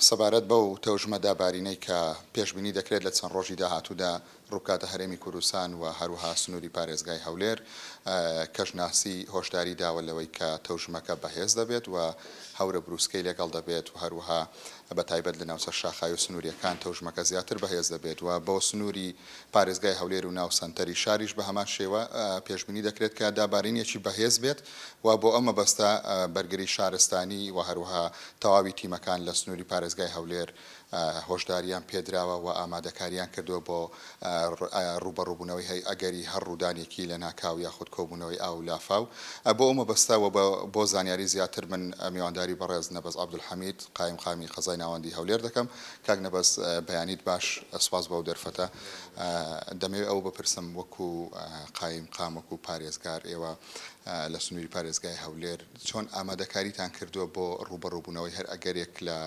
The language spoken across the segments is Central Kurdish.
سەبارەت بەو تەوژمە دابارینەی کە پێشبینی دەکرێت لە چەند ڕۆژی داهاتوودا ڕووبکاتە هەرێمی کوردستان و هەروەها سنووری پارێزگای هەولێر، کەشناسی هۆشداری داوە لەوەی کە تەوژمەکە بەهێز دەبێت و هەورە بروسکەی لەگەڵ دەبێت و هەروەها بە تایبەت لە ناوچە شاخاوی و سنوورییەکان تەوژمەکە زیاتر بەهێز دەبێت و بۆ سنووری پارێزگای هەولێر و ناو سەنتەری شاریش بە هەمان شێوە پێشبینی دەکرێت کە دابارینێکی بەهێز بێت و بۆ ئەم مەبەستە بەرگری شارستانی و هەروەها تەواوی تیمەکان لە سنووری پارێزگای هەولێر هۆشدارییان پێدراوە و ئامادەکارییان کردووە بۆ ڕووبەڕووبوونەوەی ئەگەری هەر ڕوودانێکی لەناکاو یاخود کۆبوونەوەی ئاو و لافاو. بۆ ئەو مەبەستە و بۆ زانیاری زیاتر من میوانداری بەڕێز نەبەز عەبدولحەمید قایمقامی قەزای ناوەندی هەولێر دەکەم. کاک نەبەز بەیانیت باش، سوپاس بۆ ئەو دەرفەتە. دەمەوێت ئەوە بپرسم وەکو قایمقام وەکو پارێزگار ئێوە لە سنووری پارێزگای هەولێر چۆن ئامادەکاریتان کردووە بۆ ڕووبەڕووبوونەوەی هەر ئەگەرێک لە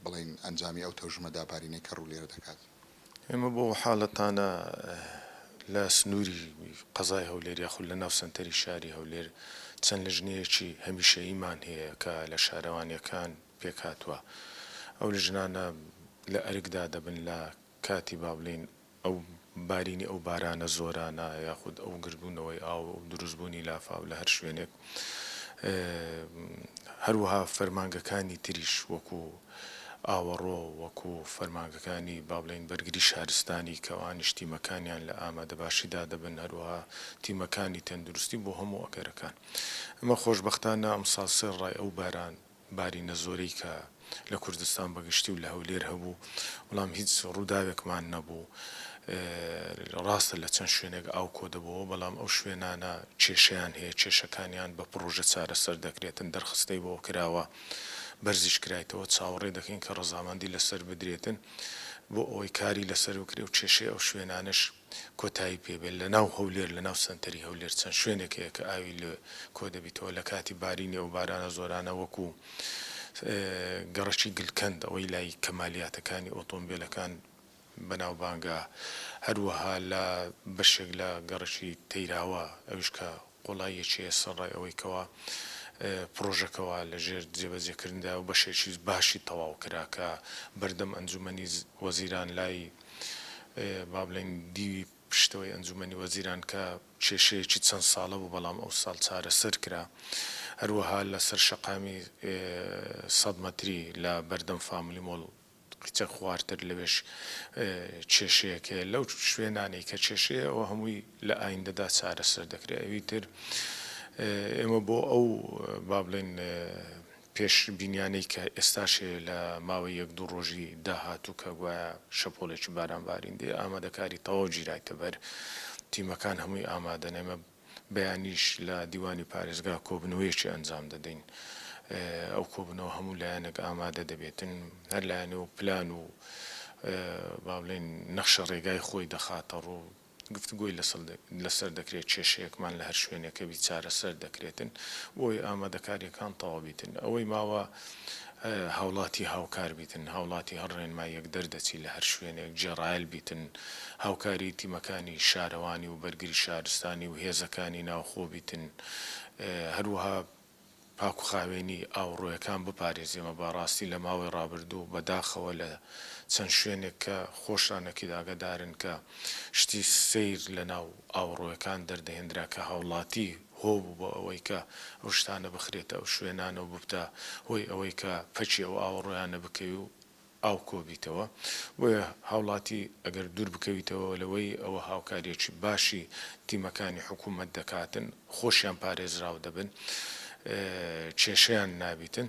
بڵێین ئەنجامی ئەو تەوژمە دابارینەی کە ڕوو لێرە دەکات؟ ئێمە بۆ ئەو حاڵەتانە لە سنووری قەزای هەولێر یاخود لە ناو سەنتەری شاری هەولێر چەند لژنەیەکی هەمیشەییمان هەیە کە لە شارەوانییەکان پێکهاتووە. ئەو لژنانە لە ئەرکدا دەبن لە کاتی با بڵێین ئەو بارینی ئەو بارانە زۆرانە یاخود ئەو گردبوونەوەی ئاو و دروستبوونی لافاو لە هەر شوێنێک هەروەها فەرمانگەکانی تریش وەکو ئاوەڕۆ وەکو فەرمانگەکانی با بڵێین بەرگری شارستانی کە ئەوانیش تیمەکانیان لە ئامادەباشیدا دەبن هەروەها تیمەکانی تەندروستی بۆ هەموو ئەگەرەکان ئەمە خۆشبەختانە ئەمساڵ سەرەڕای ئەو باران بارینە زۆرەی کە لە کوردستان بە گشتی و لە هەولێر هەبوو، بەڵام هیچ ڕووداوێکمان نەبوو. ڕاستە لە چەند شوێنێک ئاو کۆدەبۆوە، بەڵام ئەو شوێنانە کێشەیان هەیە، کێشەکانیان بە پڕۆژە چارەسەر دەکرێتن، دەرخستەی بۆ کراوە، بەرزیش کرایتەوە، چاوەڕێ دەکەین کە ڕەزامەندی لەسەر بدرێتن بۆ ئەوەی کاری لەسەر بکرێ و کێشەی ئەو شوێنانەش کۆتایی پێ بێت، لەناو هەولێر لەناو سەنتەری هەولێر چەند شوێنێک هەیە کە ئاوی لێ کۆدەبیتەوە لە کاتی بارینی ئەو بارانە زۆرانە وەکو گەڕەکی گلکەند ئەوەی لای کەمالیاتەکانی ئۆتۆمبێلەکان بەناوبانگە هەروەها لە بەشێک لە گەڕەکی تەیراوە ئەویش کە قوڵاییەکی هەیە سەرڕای ئەوەی کەوا پڕۆژەکەوا لەژێر جێبەجێکردندایە و بەشێکی باشی تەواو کرا کە بەردەم ئەنجومەنی وەزیران لای با بڵێین دیوی پشتەوەی ئەنجومەنی وەزیران کە کێشەیەکی چەند ساڵە بوو بەڵام ئەو ساڵ چارەسەر کرا هەروەها لەسەر شەقامی سەد مەتری لە بەردەم فاملی مۆڵ قیچە خوارتر لەوێش کێشەیەک هەیە لەو شوێنانەی کە کێشەیە ئەوە هەمووی لە ئایندەدا چارەسەر دەکرێت ئەوی تر ئێمە بۆ ئەو با بڵێن پێش بینیانەی کە ئێستاش هەیە لە ماوەی یەک دوو ڕۆژی داهاتوو کە گوایە شەپۆلێکی بارانبارین دێ ئامادەکاری تەواو گیرایتە بەر تیمەکان هەمووی ئامادەن ئێمە بەیانیش لە دیوانی پارێزگا کۆبنەوەیەکی ئەنجام دەدەین ئەو کۆبنەوە هەموو لایەنێک ئامادە دەبێتن هەر لایەنێ و پلان و با بڵێین نەخشە ڕێگای خۆی دەخاتە ڕوو گفتوگۆی لەسەر دەکرێت کێشەیەکمان لە هەر شوێنێک هەبی چارەسەر دەکرێتن بۆی ئامادەکاریەکان تەواو بیتن ئەوەی ماوە هاوڵاتی هاوکار بیتن هاوڵاتی هەر ڕێنماییەک دەردەچی لە هەر شوێنێک جێڕایەل بیتن هاوکاری تیمەکانی شارەوانی و بەرگری شارستانی و هێزەکانی ناوخۆ بیتن هەروەها پاک و خاوێنی ئاوڕۆیەکان بپارێزی ئەمە بەڕاستی لە ماوەی ڕابردوو بەداخەوە لە چەند شوێنێک کە خۆشتان ئەکید ئاگەدارن کە شتی سەیر لە ناو ئاوڕۆیەکان دەردەهێندرا کە هاوڵاتی هۆ بوو بۆ ئەوەی کە ئەو شتانە بخرێتە ئەو شوێنانە و ببتە هۆی ئەوەی کە پەکی ئەو ئاوەڕۆیانە بکەوی و ئاو کۆبیتەوە بۆیە هاوڵاتی ئەگەر دوور بکەویتەوە لەوەی ئەوە هاوکاریەکی باشی تیمەکانی حکومەت دەکاتن خۆشیان پارێزراو دەبن کێشەیان نابیتن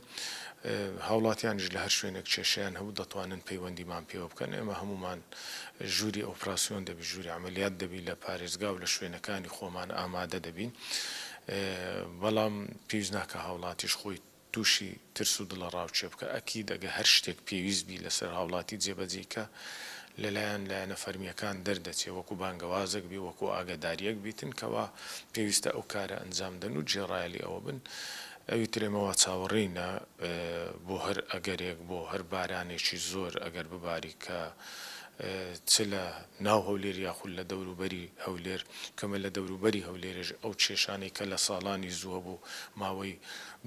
هاوڵاتیانیش لە هەر شوێنێک کێشەیان هەبوو دەتوانن پەیوەندیمان پێوە بکەن ئێمە هەموومان ژووری ئۆپراسیۆن دەبی ژووری عەمەلیات دەبی لە پارێزگا و لە شوێنەکانی خۆمان ئامادە دەبین بەڵام پێویست ناکە هاوڵاتیش خۆی تووشی ترس و دڵەڕاوکێ بکا ئەکید ئەگە هەر شتێک پێویست بی لەسەر هاوڵاتی جێبەجێی کە لەلایەن لایەنە فەرمییەکان دەردەچێ وەکو بانگەوازێک بی وەکو ئاگەدارییەک بیتن کەوا پێویستە ئەو کارە ئەنجام دەن و جێڕایەلی ئەوە بن ئەوی تر ئێمە وا چاوەڕێینە بۆ هەر ئەگەرێک بۆ هەر بارانێکی زۆر ئەگەر بباری کە. چ لە ناو هەولێر یاخود لە دەوروبەری هەولێر، کەمە لە دەوروبەری هەولێرێش ئەو کێشانەی کە لە ساڵانی زوو هەبوو ماوەی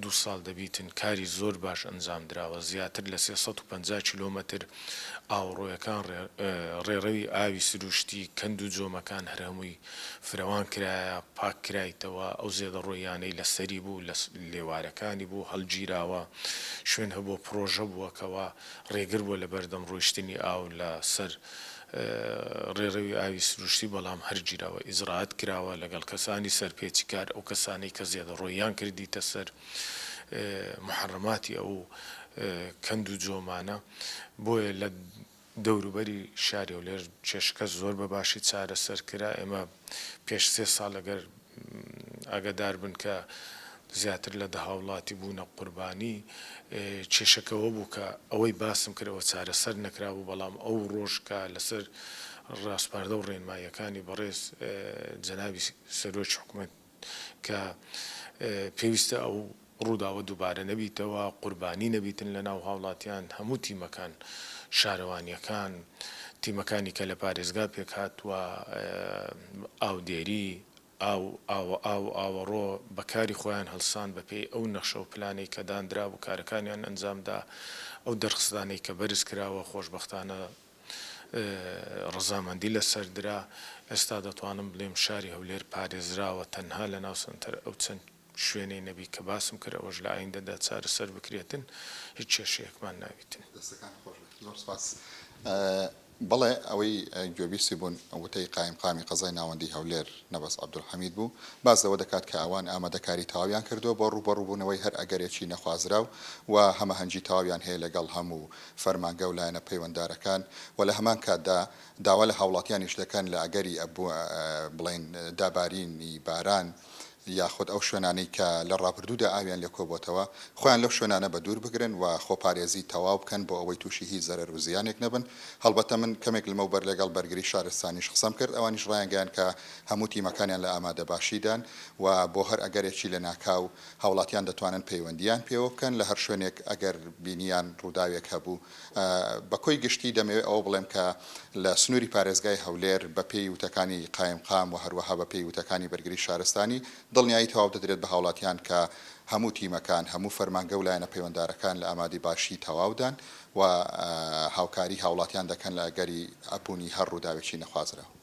دوو ساڵ دەبیتن کاری زۆر باش ئەنجام دراوە زیاتر لە 350 کیلۆمەتر ئاوەڕۆیەکان ڕێڕەوی ئاوی سروشتی کەند و جۆمەکان هەر هەمووی فرەوان کرایە پاک کرایتەوە ئەو زێدەڕۆییانەی لە سەری بوو لە لێوارەکانی بوو هەڵگیراوە شوێن هەبووە پڕۆژە بووە کەوا ڕێگر بووە لە بەردەم ڕۆیشتنی ئاو لە سەر ڕێڕەوی ئاوی سروشتی، بەڵام هەر گیراوە، ئیجرائات کراوە لەگەڵ کەسانی سەرپێچیکار، ئەو کەسانەی کە زێدەڕۆییان کردیتە سەر موحەڕەماتی ئەو کەند و جۆمانە، بۆیە لە دەوروبەری شاری هەولێر کێشەکە زۆر بە باشی چارەسەر کرا، ئێمە پێش سێ ساڵ ئەگەر ئاگادار بن کە زیاتر لە دە هاوڵاتی بوونە قوربانی، کێشەکە ئەوە بوو کە ئەوەی باسم کرد ئەوە چارەسەر نەکرابوو، بەڵام ئەو ڕۆژ کە لەسەر ڕاسپاردە و ڕێنماییەکانی بەڕێز جەنابی سەرۆکی حکومەت کە پێویستە ئەو ڕووداوە دووبارە نەبیتەوە، قوربانی نەبیتن لەناو هاوڵاتیان، هەموو تیمەکان، شارەوانییەکان، تیمەکانی کە لە پارێزگا پێکهاتووە، ئاودێری، ئاو، ئاوە ئاو، ئاوەڕۆ، بە کاری خۆیان هەڵسان بە پێی ئەو نەخشە و پلانەی کە داندرابوو کارەکانیان ئەنجامدا، ئەو دەرخستانەی کە بەرز کراوە خۆشبەختانە ڕەزامەندی لەسەر درا، ئێستا دەتوانم بڵێم شاری هەولێر پارێزراوە تەنها لەناو سەنتەر ئەو چەند شوێنەی نەبی کە باسم کرد ئەوەش لە ئایندەدا چارەسەر بکرێتن هیچ کێشەیەکمان نابیتن. دەستەکانت خۆش بێت زۆر سپاس. بەڵێ ئەوەی گوێبیستی بوون وتەی قایمقامی قەزای ناوەندی هەولێر نەبەز عەبدولحەمید بوو باس لەوە دەکات کە ئەوان ئامادەکاری تەواویان کردووە بۆ ڕووبەڕووبوونەوەی هەر ئەگەرێکی نەخوازراو و هەمەهەنگی تەواویان هەیە لەگەڵ هەموو فەرمانگە و لایەنە پەیوەندارەکان و لە هەمان کاتدا داوا لە هاوڵاتیانیش دەکەن لە ئەگەری بڵێین دابارینی باران یاخود ئەو شوێنانەی کە لە ڕابردوودا ئاویان لێ کۆبۆتەوە خۆیان لەو شوێنانە بەدوور بگرن و خۆپارێزی تەواو بکەن بۆ ئەوەی تووشی هیچ زەرەر و زیانێک نەبن. هەڵبەتە من کەمێک لەمەوبەر لەگەڵ بەرگری شارستانیش قسەم کرد ئەوانیش ڕایانگەیاند کە هەموو تیمەکانیان لە ئامادەباشیدان و بۆ هەر ئەگەرێکی لەناکاو هاوڵاتیان دەتوانن پەیوەندییان پێوە بکەن لە هەر شوێنێک ئەگەر بینیان ڕووداوێک هەبوو. بە کۆی گشتی دەمەوێت ئەوە بڵێم کە لە سنووری پارێزگای هەولێر بە پێی وتەکانی قایمقام و هەروەها بە پێی وتەکانی بەرگری شارستانی دڵنیایی تەواو دەدرێت بە هاوڵاتیان کە هەموو تیمەکان، هەموو فەرمانگە و لایەنە پەیوەندارەکان لە ئامادی باشی تەواودان و هاوکاری هاوڵاتیان دەکەن لە ئەگەری بوونی هەر ڕووداوێکی نەخوازراو.